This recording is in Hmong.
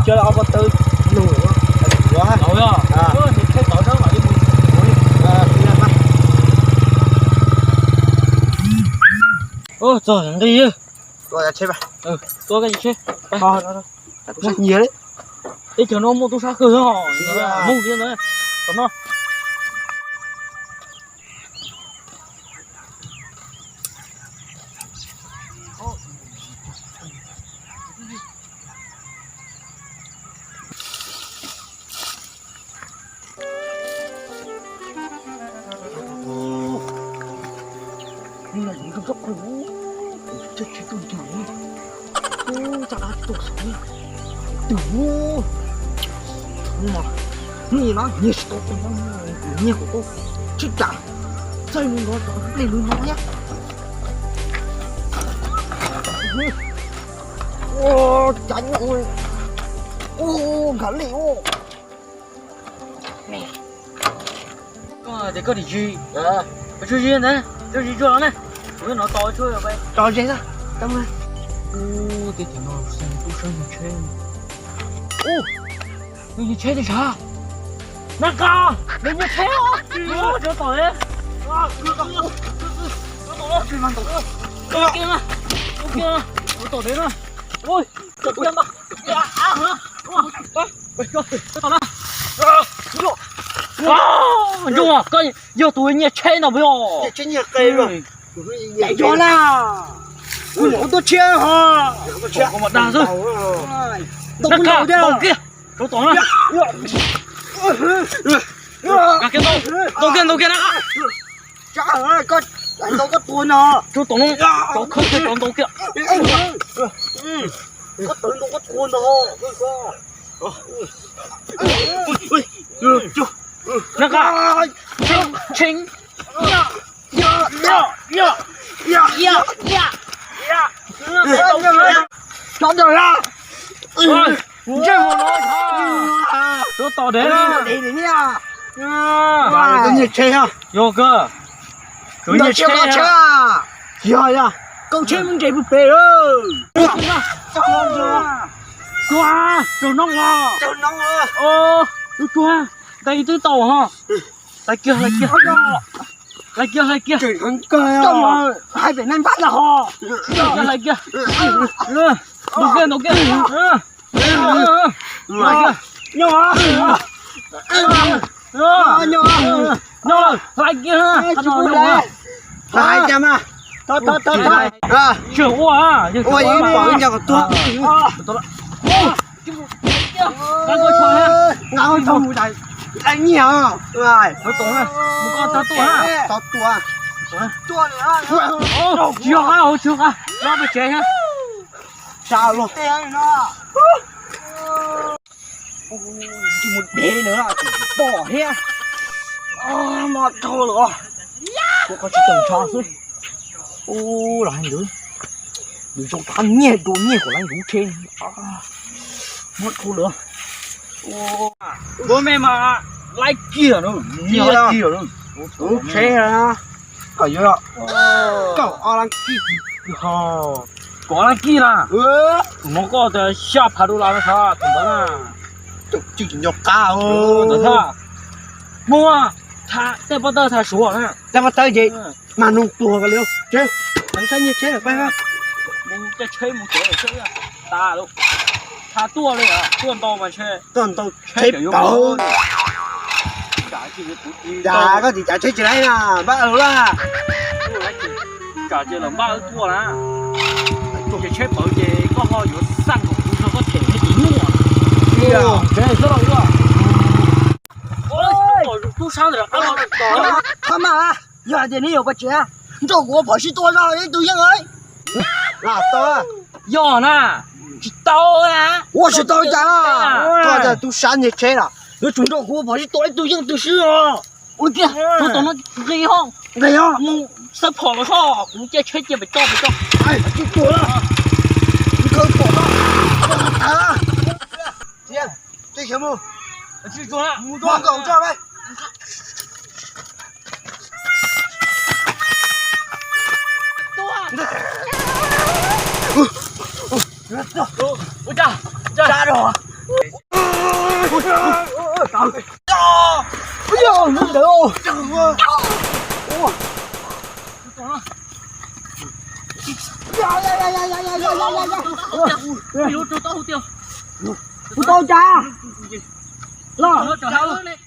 Cov ob peb tawb nug. Tau yog, nws tsheb tod na mam li mus. Txog nqi. Tua tsheb. Tua tsheb. Nyias li. Teb chaws no muaj tub sab kawg os. Mus kiag ntawd. Tom no. Tus no nyiag tsis tau, nyiag kuv tau tsis kam, txawj mus nrov rau ple mus no thiab. Ua cas nyob, ua nkaus li ua. Koj tias koj dim zis, koj tsuag zis ntawd, tsuag zis tsuag los na, kuv nov tos tsuag tso ze na. Ub, teb chaws no tub sab nyiag tsheb. Ub, nws nyiag tsheb tiag sav. Nab Qa, nws nyiag tsheb os. Rau tom dev. Rau tom dev na. Ua, rau tom dev na. Ua, rau tom dev na. Ntsuag, koj yog tus nyiag tsheb no puas yog? Nyiag tsheb nyiag qe los? Yog na. Kuv mam ua tuaj tshiab ho. Kuv mam dag xwb. Nab Qa, ntaus kiag. Rau tom na. Ntaus kiag, ntaus kiag, ntaus kiag na. Koj ntaus koj tua no. Rau tom no. Cov khawb kiag, cov ntaus kiag. Koj tua ntaus koj tua no. Nab Qa, tshee. Cov ntawd na. Ntsej muag no, rau tom dev na. Nyiag tsheb, yog kawg. Nyiag tsheb, yog yog. Kaus tsheb muab nres pug pem. Tua, raug noob os. Ub, tsuag, ntais twb tau ho. Hlais kiag, hlais kiag. Hlais kiag, hlais kiag. Hais pem nai npab ntag ho. Hlais kiag, hlais kiag. Ntaus kiag, ntaus kiag. Hlais kiag. Nyob, nyob, nyob, hlais kiag. Hlais kiag mas. Tsis ua, ua ib pom ib nco kom tuag. Nqa koj tso, nqa koj tso mus, nyiag os. Mus koj txhob tuaj, txhob tuaj. Tsis yog qab, tsis yog qab, los pem tsev thiab. Sab los. Tsis mus dev li na, tsis pom thiab. Mob dhau lawm. Kuv qhov tsis tawm ntshav xwb. Ub, los hais ntawd, nws zoo qab nyiag dua nyiag kom lawv nkuv tsheb. Mob dhau lawm. Ua me mas laib kiag, nyiag laib kiag. Kuv tsheb kom yuav kaum ob lab kij ho. Kaum ob lab kij na. Kuv no koj tias xya phav dollar no sav tus ntawd na. Tsis nco qab ntawd thiab. Muaj tej pob tawb tha suav na. Tej pob tawb ces mas nug tuag li. Tsheb, saib nyiag tsheb lawm pab. Mus caij tsheb mus tsev tas lawm. Tha tuaj li, tuaj ntau mas ntshe tuaj ntau tsheb pawg. Cas koj tim cas tsheb tsis laib na, npaj lawm. Cas ces lawv npaj tuaj na. Ces tsheb pawg ces koj ho yuav xaj nkaus kuv nrog koj them thiab ces nyuaj. Tub sab ntawd qab los. Yog hais tias neb yuav pais tsev, nrog kuv ua phom sib tua zog ib tug yeej. Yog na, tsis tau na. Ua tsis tau cas, koj cas tub sab nyiag tsheb lawm, yuav tsum nrog kuv ua phom sib tua ib tug yeej twg xwb os. Ua tiag, rau tom no nqis ho, nqis ho mus xawb phom los soj, kuv caij tsheb cia pem toj pem toj. Tsis tua, nkaus phom no, tsis tua, mus tua nkaus tso. Ua cas, ua cas, Kuv tau cas los?